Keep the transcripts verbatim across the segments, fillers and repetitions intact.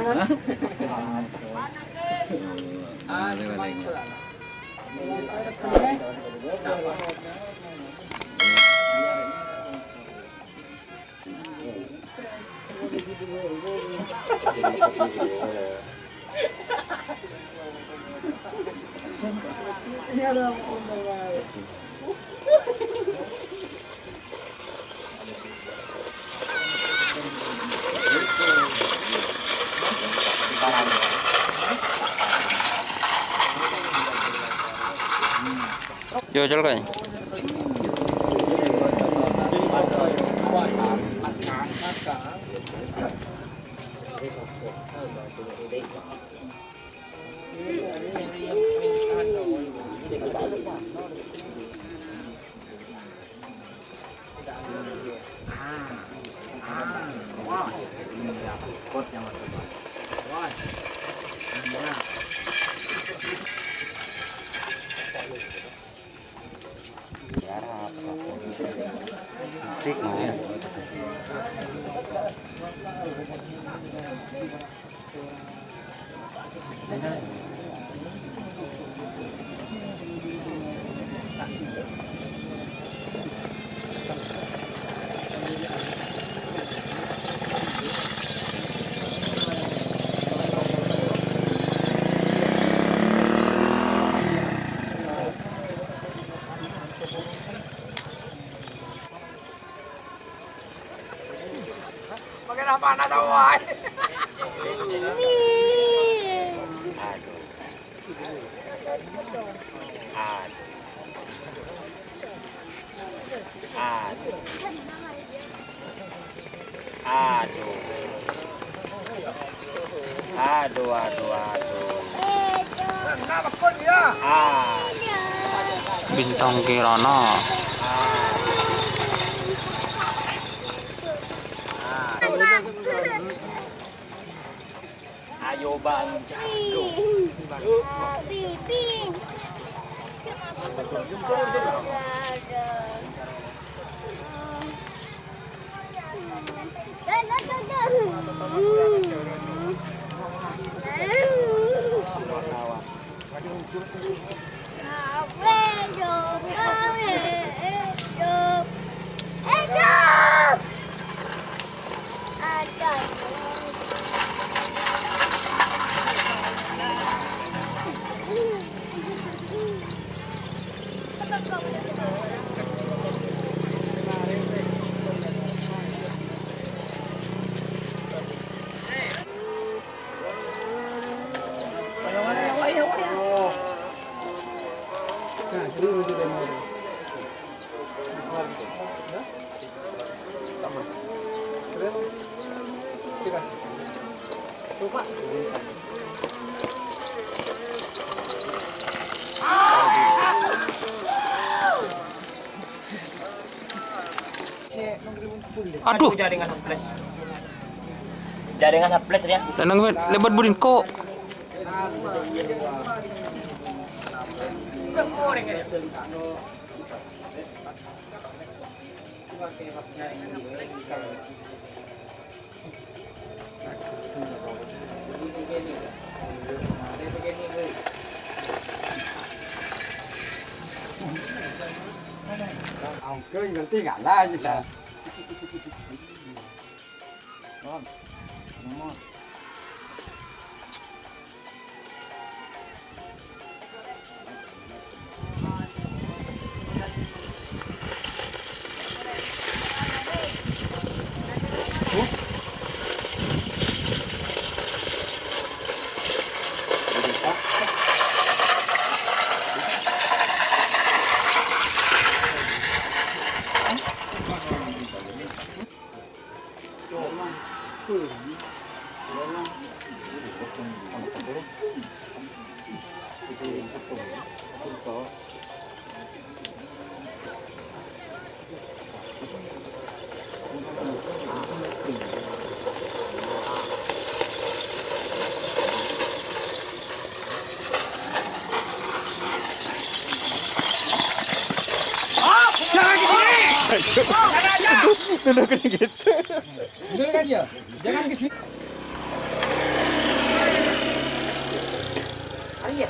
Hah? Ah, lewat lagi. Yo, col, kai. Pakai apa anak tahu, ay? Aduh. Aduh. Aduh. Aduh. Aduh, aduh, aduh. Ah. Bintang Kirana. Ah. Ah. Ayo, Bang. Aduh. Jaringan hopeless. Jaringan hopeless ya. Tenang, Met. Lebat budin kok. Angke ngerti nggak lah, gitu. Dulu kan gitu. Bener kan ya? Jangan ke sini. Ayo.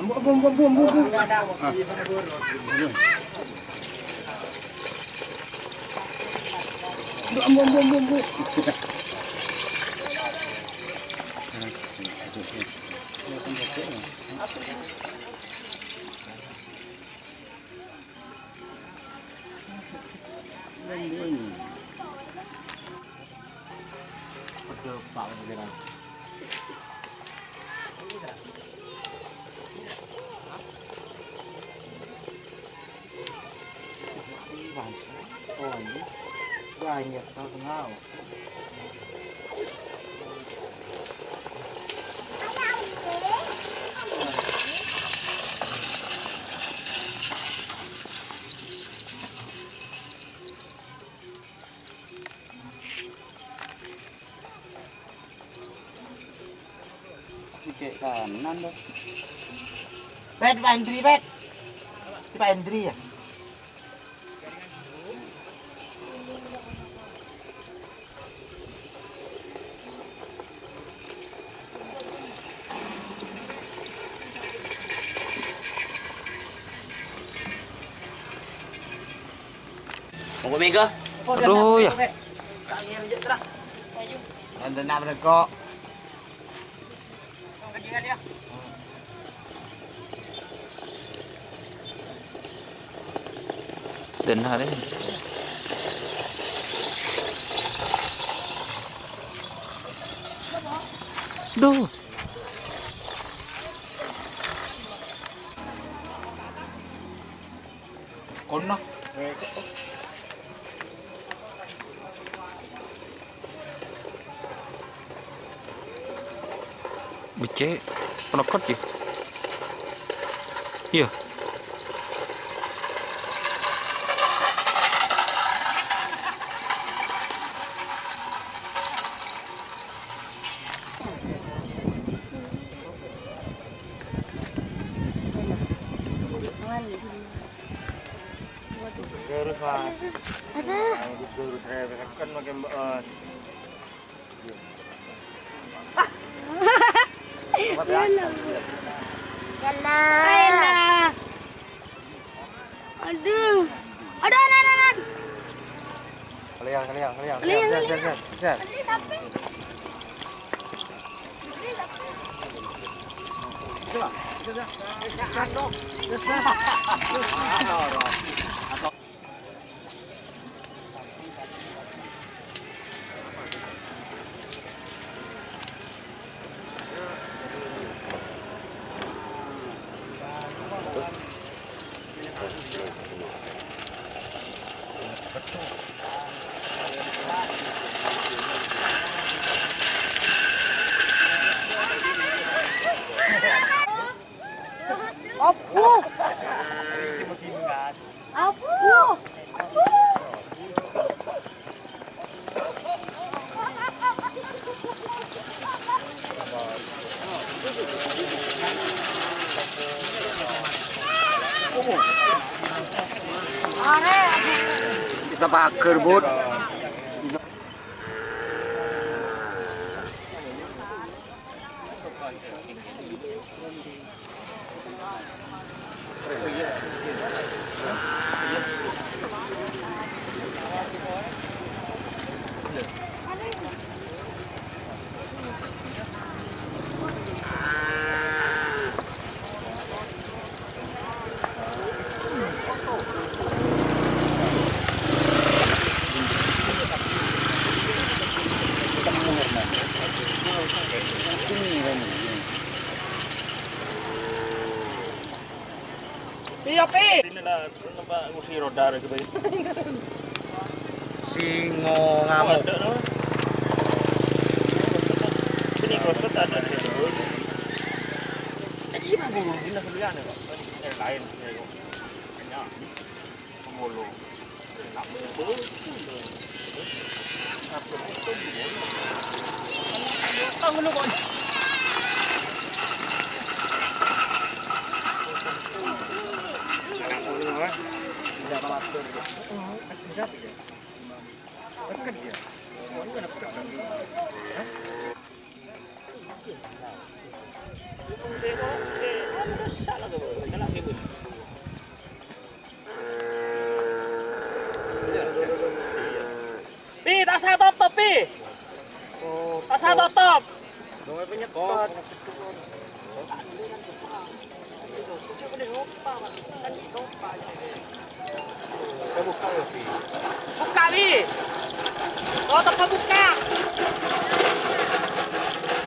Ambu, ambu, ambu, ambu, ambu, ambu. Ah. Ambu, ambu, ambu, ambu, ambu. Cek kanan, tuh. Pet, Pak Hendri, Pet. Pak Hendri, ya? Monggo, monggo. Aduh, ya. Enten nak berengko. Dan hari ini. Duh. Konna. Becek, penokot ya. Iya. Terus, Mas. Ada. Terus, eh, kan makin, eh, Yalah. Yalah. Aduh. Aduh, aduh, aduh, aduh. Kalian, kalian, kalian. Kalian, kalian, kalian. Kalian, kalian. Kalian, kalian. Apo? Apo? Kita pager, Bud. Nampak kursi roda lagi, Bay. Singo ngamuk. Ada, no. Sini, Bro, ada. Ini, Bro, ini lain, ya, kok. Ini, Bro. Pi, tasa totop, Pi. Tasa totop. Buka, Pi. Totop buka.